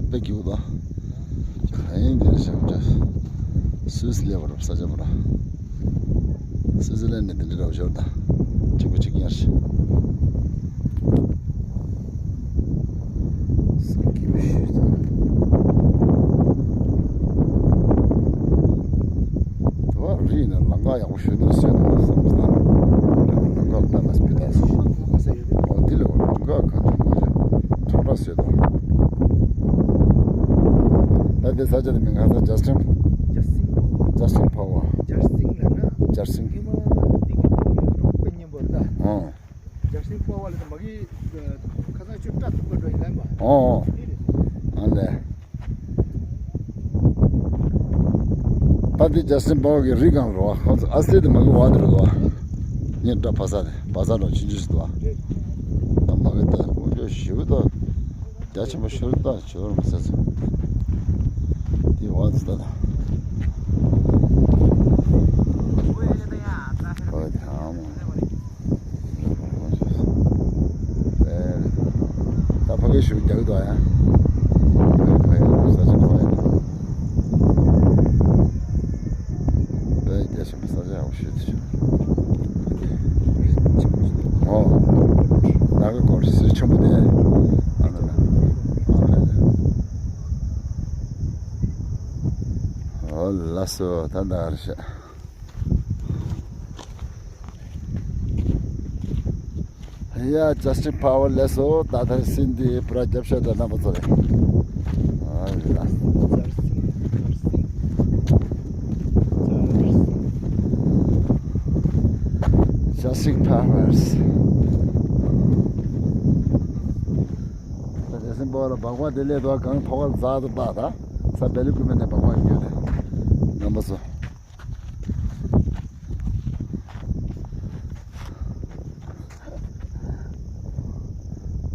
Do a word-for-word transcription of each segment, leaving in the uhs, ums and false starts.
དཔེ་སྐྱིད་པོ་དང་། གང་ཡིན་དེ་རེད་བཞག་འདྲ། སུད་སི་སླེབས་པ་རེད་ས་ཆ་པོ་ར། སུད་སི་ལན་ནས་དེ་འདྲ་ར་བ་ཞོར་དང་། གཅིག་པ་གཅིག་ཉར་ཞིག་སུད་སི་སྐྱིད་པོ་ཞིག་དང་། དེ་བ་རི་ཡིན་ན་ལམ་ཁ་ཡག་པོ་ཞིག་འདུག་ཟེར་དང་བསམ་པ་དང་། ལམ་ཁ་ལྟ་ན་སྤི་ད་སུ། ཨོ་དེ་ལ་ལམ་ཁ་ག་ཚོད་མ་རེད། ཁྲ་ཁྲ་ཟེར་དང་། ད་དེ་ས་ཆ་དེ་མིང་ང་ཚོ་ཇ་སི་ཊིན། ཇ་སི་ཊིན་ཕ་ཝར། ཇ་སི་ཊིན་ཕ་ཝར། ཇ་སི་ཊིན་ལབ་ན། ཇ་སི་ཊིན། ཉི་མ་འདི་གི་ཐོག་ནས་རོགས་པའི་སྙིང་པོ་རེད་ད། ཨང་། ཇ་སི་ཊིན་ཕ་ཝར་ལབ་ན་མ་གི་ཁ་སང་ཆུ་སྐྲ་ཐུག་པ་འགྲོ་ཡིན་ལབ་པ། ཨོ་ཨོ། འདི་རེད། ཨ་ལས། ད་འདི་ཇ་སི་ཊིན་ཕ་ཝར་གི་རི་སྒང་ལ་རོ། ཁོང་ཚོ་ཨ་སི་ལི་དེ་མ་གི་བ་དེ་རེད་དོ། ངས་སྐྲ་བ་ས་དེ་བ་ས་རོ་ཆུང་ཆུང་ཞིག་འདུག་བ། ད་མ་གི་ད་དཀོན་མཆོག་ཞེ་པོ་ད། རྒྱ་ཆེན་པོ་ཤོར་ད་བྱོར་མ་ཟེར་ཚོ། དེ་བ་དེ་ད་ད། ཨོ་དེ་ཨ་མ། ད་ཕ་གི་ཞུ་རྒྱག་གི་འདུག་ཡ། ཕ་གི་ས་ཆ་ཕ་གི། ཨེ་རྒྱ་ཆེན་པོ་ས་ཆ་ཡག་པོ་ཞིག་འདུག་ཨོ། ད་གི་སྐོར་སུ་ཆེན་པོ་དེ། ཨ་ན་ན། ཨ་ན་ན། ཨོ་ལགས་སོ་ད་ད་རེད་ཤག་ཡ། ཇ་སི་ཊིན་ཕ་ཝར་ལགས་སོ། ད་ལྟ་སྲིད་འདི་པུ་ར་རྒྱབ་ཤོག་དང་རྣམ་པ་ཚོ་རེད། ཨ་ལ། ཇ་སི་ཊིན་ཕ་ཝར། ད་དེ་སྲིན་པོ་ལ་སྦག་སྦག་དེ་ལས་དོ་གང་ཐོག་ལ་འཛག་ཏུ་ལྟ་ད། ས་བེ་ལི་ཀུ་མེ་ནས་སྦག་སྦག་ཡོད་དེ། རྣམ་པ་ཚོ།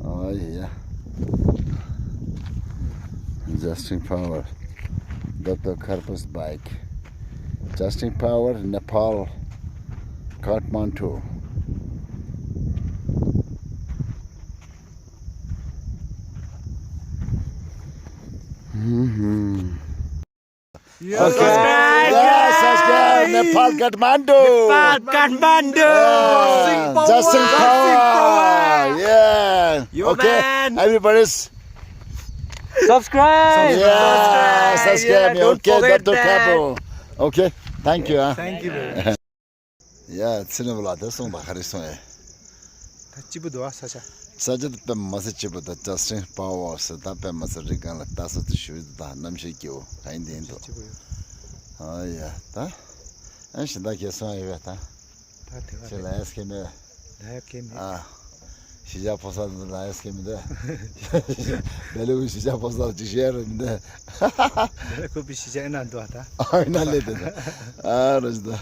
Oh yeah. Justin Power, Doctor Carpus bike. Justin Power, Nepal, Kathmandu. Mm-hmm. Yeah, okay. Subscribe, yeah, guys. Subscribe. Nepal Kathmandu. Nepal Kathmandu. Yeah. Justin Power. Yeah. Yo, okay, man. Everybody's subscribe. Yeah, subscribe. Subscribe. Yeah, don't forget that. Okay, Doctor Kabu. Okay, thank you. Thank you. ཡ། ཚེ་རིང་པོ་ལགས་དེ་གསུངས་པ་ག་རེ་གསུངས་ཨེ། ད་སྐྱིད་པོ་འདུག་ཨ་ས་ཆ། ས་ཆ་དེ་དཔེ་མ་སྲིད་སྐྱིད་པོ་དང་ཇ་སི་ཊིན་ཕ་ཝར་ཟེར་ད་དཔེ་མ་སྲིད་རི་སྒང་ལ་ལྟ་ས་དེ་ཞུ་ཡི་འདུག་ད་གནམ་གཤིས་སྐྱིད་པོ་ག་ཡིན་དེ་ཡིན་འདུག་སྐྱིད་པོ་ཡོད། ཨ་ཡ་ད། ཨ་གཞན་དག་ཁྱེད་སོང་ཡོད་པས་ད། ད་དེ་ག་ཁྱེད་རེད། ལ་ཡ་སྐྱེ་མེད། ལ་ཡ་སྐྱེ་མེད། ཨ། གཞིས་ཆགས་ཕོ་གསར་ཚོ་ལ་ཡ་སྐྱེ་མི་འདུག་བེ་ལུ་གཞིས་ཆགས་ཕོ་གསར་ཅིག་བཤད་རེད་མི་འདུག་བེ་ལུ་ཁོ་པའི་གཞིས་ཆགས་ཨེ་ན་འདུག་ཨ་ད། ཨ་ཨེ་ན་ལས་དེ་ད། ཨ་རོ་ཞིག་ད།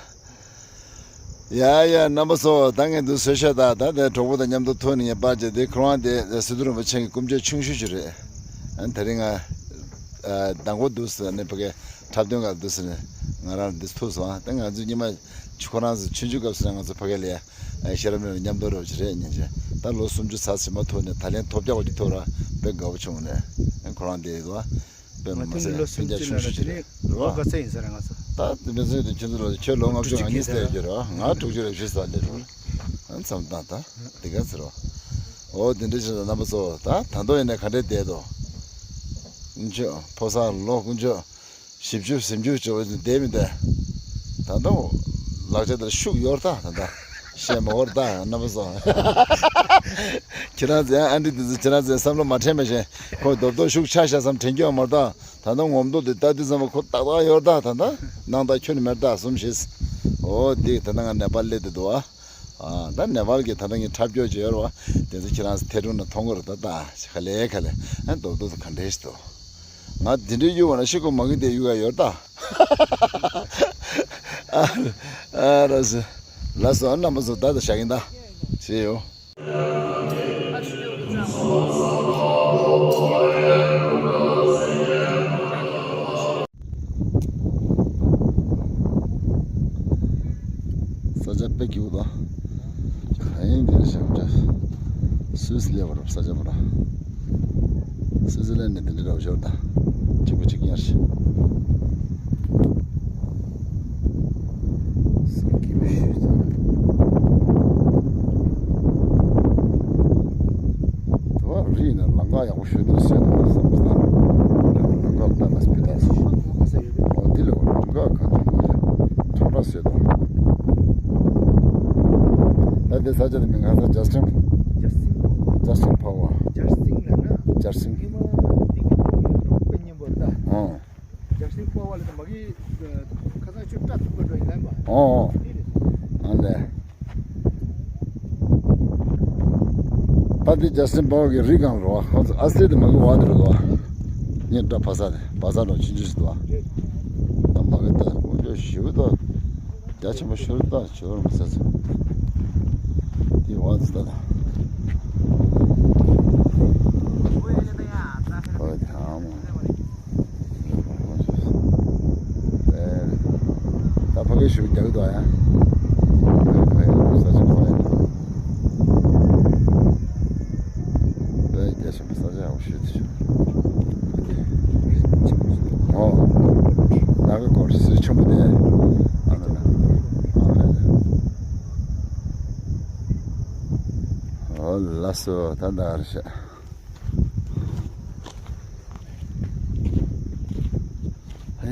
ཡ་ཡ་རྣམ་པ་ཚོ་ད་ངས་འདུག་བཟོས་ཤག་ད་ད་དེ་གྲོགས་པོ་དང་མཉམ་དུ་ཐུག་ནས་ངས་པར་བྱས་ཏེ་ཁོ་རང་དེ་སི་ཏུ་རིན་པོ་ཆེ་གི་སྐུ་མཆོད་ཆུང་ཤོས་ཅིག་རེད། ཨ་དེ་རིང་ང་ཨ་མདང་དགོང་འདུག་ཟེར་ནས་ཕ་གི་འཁྲབ་སྟོན་ག་འདུག་ཟེར་ནས་ང་རང་འདི་ཐུག་སོང་ཨ། ད་ང་ཚོ་ཉི་མ་ཁོ་རང་ཚོ་ཆུང་ཆུང་སྐབས་སུ་ང་ཚོ་ཕ་གི་ལ་ཡ། ཨ་ཤེས་རབ་མེད་པའི་མཉམ་དུ་རོགས་ཅིག་རེད་སྙིང་རྗེ། ད་ལོ་སུམ་ཅུ་ཚར་ཟིན་མ་ཐུག་ནས་ད་ལན་ཐོབ་རྒྱག་པ་ཅིག་ཐུག་ར་དཔེ་དགའ་པོ་བྱུང་ནས་ཨ་ཁོ་རང་དེ་ཡོད་པ། དཔེ་མ་ང་ཚོ་ནི་ཟད་ལོ་སྤུན་ཀྱག་སུམ་ཅུ་ཆུང་ལ་ཤོས་ནི་ཅིག་དེ་རེད་ནི་རེད་བ། ལོ་ག་ཚད་ཡིན་ས་རེད་ང་ཚོ། ད་དེ་མི་ཚོས་དེ་ཁྱོད་ཚོ་ལོ་ཁྱོད་ལོ་ལྔ་བཅུ་ང་གཉིས་ཟེར་གྱི་རེད་བ། ང་དྲུག་ཅུ་རེ་བཞི་ཙམ་རེད་རེད། ཨ་མཚམས་བཏང་ད་དེ་ག་ཚོད་རེད་བ། འོ་དེ་འདྲ་བྱས་ཙང་རྣམ་པ་ཚོ་ད་ད་དུང་ཡིན་ནའི་ག་འདྲས་བསྡད་དོ། དཀོན་མཆོག་ཕོ་གསར་ལོ་དཀོན་མཆོག་བཞི་བཅུ་ཟིན་བཅུ་བཅུ་བ་བསྡད་མི་འདུག་ད་དུང་ལག་ཆ་དེར་ཤུགས་ཡོད་ད། ད་ད་བཤད་མ་འོར་ད་རྣམ་པ་ཚོ། ཁྱེད་རང་ཚོའི་ཨ་འདྲི་འདི་ཚོ་ཁྱེད་རང་ཚོའི་བསམ་བློ་མ་དྲན་པ་བཞིན་ཁོ་རྡོབ་རྡོབ་ཤུགས་ཆག་ཤག་བསམ་དྲན་རྒྱུ་ཡང་མ་རེད་ད། ད་ལྟ་ངོམ་རྡོག་དེ་ལྟ་དུས་ཙམ་པ་ཁོ་ཏག་ཏག་ཡོད་ད། ད་ལྟ་སྣང་དག་ཁྱོན་ནས་མེད་ད་གསུམ་བཞི། འོ་འདི་ད་ལྟ་ང་ནེ་པཱལ་སླེབས་བསྡད་འདུག་ཨ། ཨ་ད་ནེ་པཱལ་གྱི་ད་ལྟ་ངས་འཁྲབ་སྐྱོར་བྱས་ཡོད་རེད་བ། དེ་ཚོ་ཁྱེད་རང་ཚོ་ཐལ་སྒྲོམ་ནང་མཐོང་གི་རེད་ད། ད་ག་ལེ་ག་ལེ་ཨ་རྡོག་རྡོག་ཏུ་ག་འདྲས་ཞིག་འདུག་ང་འདི་འདྲའི་གཡུག་པ་ན་ཤི་ཁོ་མ་གི་དེ་གཡུག་ཡ་ཡོད་ད། ཨ་ཨ་ར་སི་ལ་སོ་རྣམ་པ་ཚོ་ད་ད་བཞག་གིན་ད་བྱས་ཡོད། ས་ཆ་དཔེ་སྐྱིད་པོ་དང་། གང་ཡིན་དེ་རེད་བཞག་འདྲ། སུད་སི་སླེབས་པ་རེད་ས་ཆ་པོ་ར། སི་ཛི་ལན་ནས་འདི་འདྲ་རོགས་ཞོར་དང་། གཅིག་པུ་གཅིག་ཉར་ཞིག་སྐྱིད་པོ་ཞིག་ཙམ། དུ་བ་རི་ཡིན་ན་ལམ་ཁ་ཡག་པོ་ཞོར་དུ་སེ་དང་བསམ་པ་དང་། ལམ་ཁ་ལྟ་ན་སྤུས་དག་སོང་། འོ་འདི་ལ་ལམ་ཁ་ག་དུས་མ་རེད། ཁྲ་ཁྲ་སེ་དང་། ད་འདི་ས་ཆ་དེ་མིང་ང་ཚོ་ཇ་སི་ཊིན། ཇ་སི་ཊིན་ཕ་ཝར། ཇ་སི་ཊིན་ཕ་ཝར། ཇ་སི་ཊིན་ལབ་ན། ཇ་སི་ཊིན། ཉི་མ་འདི་གི་གྲོགས་པོ་གཉེན་པོ་རེད་ད། ཨོ། ཇ་སི་ཊིན་ཕ་ཝར་ལ་མ་གི་ཁ་སང་ཆུ་སྐྲ་ཐུག་པ་འགྲོ་ཡིན་ལབ་པ། ཨོ། འདི་རེད། ཨ་ལས། ད་འདི་ཇ་སི་ཊིན་ཕ་ཝར་གི་རི་སྒང་རེད་བ། ཁོང་ཚོ་ཨ་སི་ཏི་དེ་མ་གི་བ་དེ་རེད་བ། ཉེ་འདྲ་བ་ས་དེ་བ་ས་འགྲོ་ཆུང་ཆུང་ཞིག་འདུག་བ། ད་མ་གི་ད་དཀོན་མཆོག་ཞེ་པོ་ད། རྒྱ་ཆེན་པོ་ཤོར་ད་ཤོར་མ་ཟེར་ཚོ། དེ་བ་དེ་ད་ད། ཨོ་དེ་ཨ་མ། ད་ཕ་གི་ཞུ་རྒྱག་གི་འདུག་ཨ་ཡ། ཕ་གི་ས་ཆ་ཕ་གི་འདུག་ཨ་ཡ། ད་རྒྱ་ཆེན་པོ་ས་ཆ་ཡག་པོ་ཞིག་ཏུ་ཞུ། ཨོ། ད་གི་སྐོར་སེ་ཆེན་པོ་དེ། ཨ་ལ་ལ། ཨོ་ལགས་སོ་ད་ད་རེད་ཤག་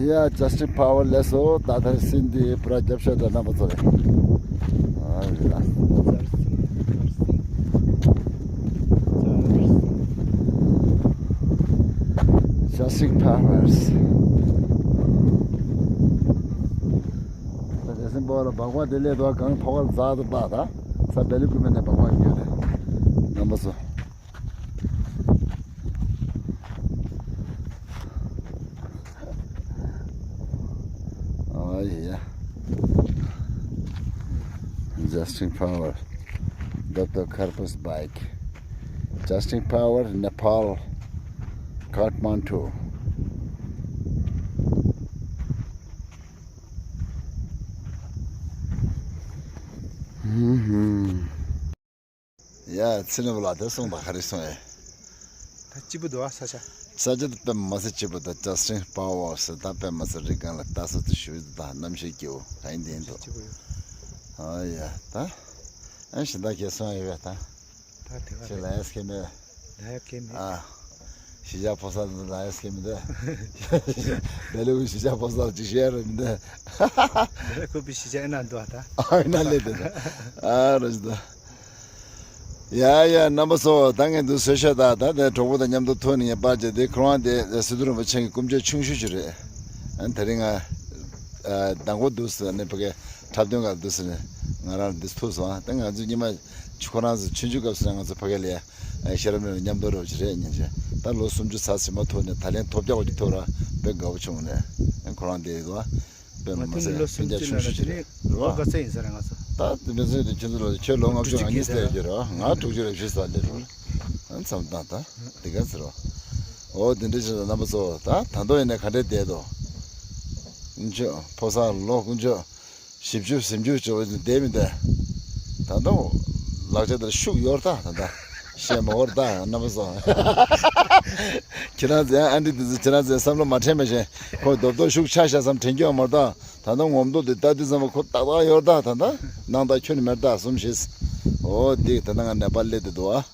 ཡ། ཇ་སི་ཊིན་ཕ་ཝར་ལགས་སོ། ད་ལྟ་སྲིད་འདི་པུ་ར་རྒྱབ་ཤོག་དང་རྣམ་པ་ཚོ་རེད། ཨ་ལ། ཇ་སི་ཊིན་ཕ་ཝར། ད་ཇ་སི་ཊིན་ཕ་ཝར་ལ་སྦག་སྦག་དེ་སླེབས་འདུག་གངས་ཕོ་བར་འཛག་ཏུ་སྦག་ད། ས་བེ་ལི་ཀུ་མེ་ནས་སྦག་སྦག་ཡོད་རེད། རྣམ་པ་ཚོ། Oh yeah. Justin Power, Doctor Karpa's bike. Justin Power, Nepal, Kathmandu. ཡ། ཚེ་རིང་པོ་ལགས་དེ་གསུངས་པ་ག་རེ་གསུངས་ཨེ། ད་སྐྱིད་པོ་འདུག་ཨ་ས་ཆ། ས་ཆ་དེ་དཔེ་མ་སྲིད་སྐྱིད་པོ་འདུག་ཇ་སི་ཊིན་ཕ་ཝར་ཟེར་ད་དཔེ་མ་སྲིད་རི་སྒང་ལ་ལྟ་ས་དེ་ཞུ་ད་གནམ་གཤིས་སྐྱིད་པོ་ག་ཡིན་དེ་ཡིན་འདུག་སྐྱིད་པོ་ཡོད། ཨ་ཡ་ད། ཨ་ཞིག་ད་ཁྱེད་སོང་ཡོད་ད། ད་དེ་ག་ཁྱེད་ལ་ཡ་སྐད་མེད། ལ་ཡ་སྐད་མེད། ཨ། གཞིས་ཆགས་ཕོ་གསར་ལ་ཡ་སྐད་མི་འདུག་བལ་ཡུལ་གཞིས་ཆགས་ཕོ་གསར་ཅིག་བཤད་རེད་མི་འདུག་བལ་ཡུལ་ཁོ་པའི་གཞིས་ཆགས་ཨེ་ན་འདུག་ཨ་ད། ཨ་ཨེ་ན་ལེ་དེ་ད། ཨ་རོ་ཞིག་ད། ཡ་ཡ་རྣམ་པ་ཚོ་ད་ངས་འདུག་གསོལ་ཤ་ད་ད་དེ་གྲོགས་པོ་དང་མཉམ་དུ་ཐུག་ནས་ངས་པར་བྱས་དེ་ཁོ་རང་དེ་སི་ཏུ་རིན་པོ་ཆེ་གི་སྐུ་མཆོད་ཆུང་ཤོས་ཅིག་རེད། ཨ་དེ་རིང་ང་། ཨ་མདང་དགོང་འདུག་ཟེར་ནས་ཕ་གི་འཁྲབ་སྟོན་ག་འདུག་ཟེར་ནས་ང་རང་འདི་ཐུག་སོང་ཨ་ད་ང་ཚོ་ཉི་མ་ཁོ་རང་ཚོ་ཆུང་ཆུང་སྐབས་སུ་ང་ཚོ་ཕ་གི་ལ་ཡ། ཤེས་རབ་མེད་པའི་མཉམ་དུ་རོགས་ཅིག་རེད་སྙིང་རྗེ། ད་ལོ་སུམ་ཅུ་ཚར་ཟིན་མ་ཐུག་ནས་ད་ལན་ཐོབ་རྒྱག་པ་ཅིག་ཐུག་ར་དཔེ་དགའ་བོ་བྱུང་ནས་ཁོ་རང་དེ་ཡིན་བ། དཔེ་མ་ང་ཚོ་ནི་ལོ་སུམ་ཅུ་ལ་ཆུང་ཆུང་ཅིག་རེད་ལོ་ག་ཚོད་ཡིན་ས་རེད་ང་ཚོ། ད་དེ་མི་ཚོད་དེ་ཁྱོད་ཚོ་ལོ་ཁྱོད་ལོ་ལྔ་བཅུ་ང་གཉིས་བསྡད་རྒྱུ་རེད་བ་ང་དྲུག་ཅུ་རེ་བཞི་ཙམ་སླེབས་རེད་བ། མཚམས་བཏང་ད་དེ་ག་ཚོད་རེད་བ། འོ་དེ་འདྲ་ཞིག་ལ་རྣམ་པ་ཚོ་ད་ད་དུང་ཡིན་ན་ག་འདྲས་བསྡད་དོ། ཕོ་གསར་ལོ་དཀོན་མཆོག་བཞི་བཅུ་ཞེ་བཅུ་བྱེད་པ་བསྡད་མི་འདུག་ད་དུང་ལག་ཆ་དེར་ཤུགས་ཡོད་ད་ད་ད་བཤད་མ་འོར་ད་རྣམ་པ་ཚོ། ཁྱེད་རང་ཚོའི་ཨ་འདྲི་དེ་ཚོ་ཁྱེད་རང་ཚོའི་བསམ་བློ་མ་དྲན་པ་བཞིན་ཁོ་རྡོབ་རྡོབ་ཤུགས་ཆག་ཤག་བསམ་དྲན་རྒྱུ་ཡང་མ་རེད་ད། ད་དུང་ངོམ་རྡོབ་དེ་ལྟ་དུས་ཙམ་པ་ཁོ་ཏག་ཏག་ཡོད་ད་ད་ད་སྣང་དག་ཁྱོན་ནས་མེད་ད་གསུམ་བཞི། འོ་དེ་ད་ད་ང་ནེ་པཱལ་སླེབས་དེ་འདུག་ཨ།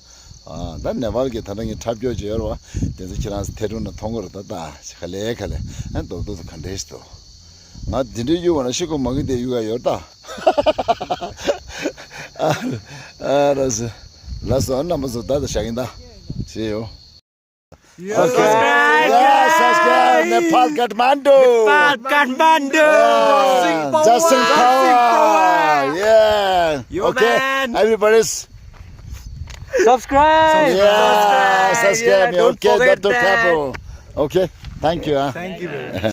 ཨ་ད་ནེ་པཱལ་གྱི་ད་ལྟ་ངའི་འཁྲབ་སྐྱོར་བྱེད་ཡོད་རེད་བ། དེ་ཚོ་ཁྱེད་རང་ཚོ་ཐལ་སྒྲུང་ནང་མཐོང་གི་རེད་ད་ད་ག་ལེ་ག་ལེ་ཨ་རྡོག་རྡོག་ཚོ་ག་འདྲས་ཤིག་འདུག་ང་འདི་འདྲའི་གཡུག་པ་ན་ཤི་ཁོ་མ་གི་དེ་གཡུག་ཡ་ཡོད་ད། ཨ་ཨ་ར་སི་ལ་སོ་རྣམ་པ་ཚོ་ད་ད་བཞག་གིན་ད་བྱེད་ཡོད། Subscribe, yeah, subscribe, Nepal Kathmandu. Nepal Kathmandu. Yeah. Justin Power. Justin Power. Yeah. Yo, okay, man. Everybody's subscribe. Yeah, subscribe. Subscribe. Yeah, okay, don't forget Doctor that. Kapo. Okay, thank you. Huh? Thank you very much.